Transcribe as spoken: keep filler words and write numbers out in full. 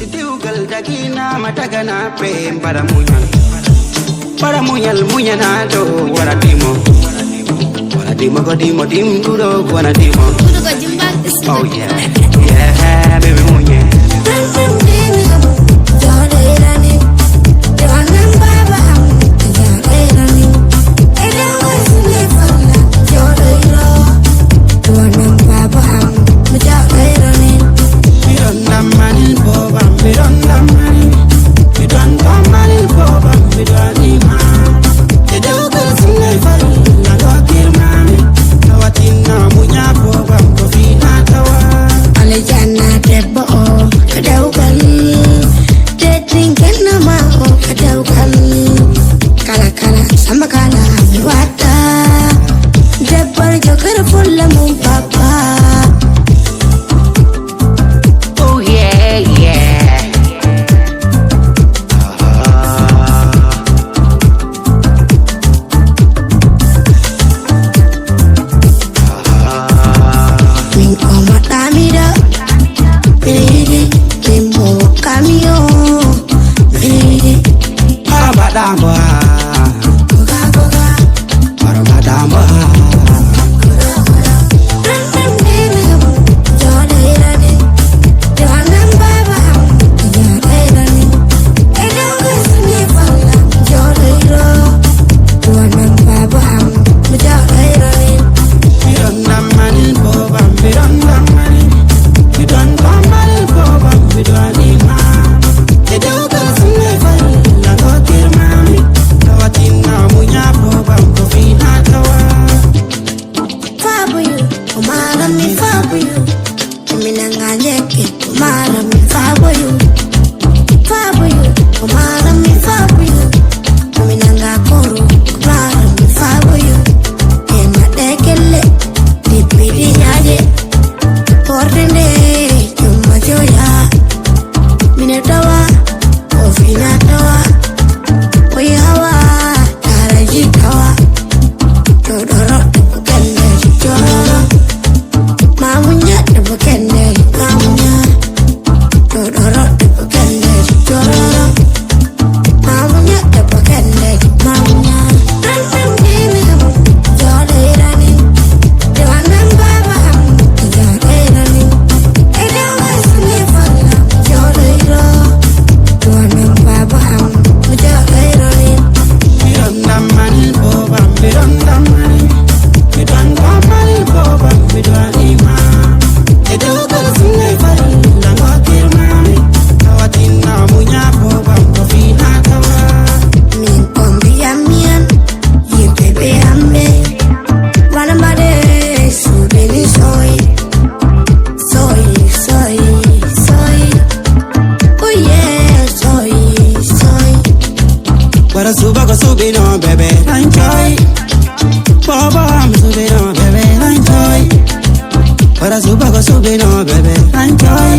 Dewgal daginama taganaɓe mbaɗa muñal. Mbaɗa muñal, muñanaɗo wara dimo. Wara dimo ko dimo dimɗuɗo wona dimo. Kuɗo ko jumba. Oh yeah. Yeah, baby, muñe. Miɗon ɗammanil bobam, miɗon ɗammanil. Miɗon ɗammanil bobam, miɗon ima. E dewgal sunne fal, na ɗo kirmami. Tawatinna muña bobam, ko fina tawa. Aljanna debbo o, ko dewgal. Teddingenna ma o, ko dewgal. Kala, kala, sama kala, mi watta. Debbo jogor fulla mum papa. Oh yeah, yeah. Min ko maɗɗamiɗo. Miɗo yiɗi. Min bo kamiyo. Miɗo yiɗi. Hara mbaɗa mbo ha. Koga, koga. Hara mbaɗa mbo ha. Fabuyu, kumara mi fabuyu. Kuminanga nyeke, kumara mi fabuyu. Fabuyu, kumara mi fabuyu. Kuminanga koro, kumara mi fabuyu. Ema dekele, dipidi nyaye. Ordene, chuma joya. Minetawa, ofina tawa. Oyawa, taraji tawa. Dodoro, debbo kende, dodoro. Mamunya, debbo kende, mamunya. Dodoro, debbo kende, dodoro. Mamunya, debbo kende, mamunya. Jodo irani. Min kombi yam yam. Yimɓe ɓe hamɓe, wala mbaɗe suɓini soy. Soy, soy, soy. Oye, soy, soy. Wara suba ko suɓino bebe rancoy. Bobo am suɓino bebe rancoy. Wara suba ko suɓino bebe rancoy.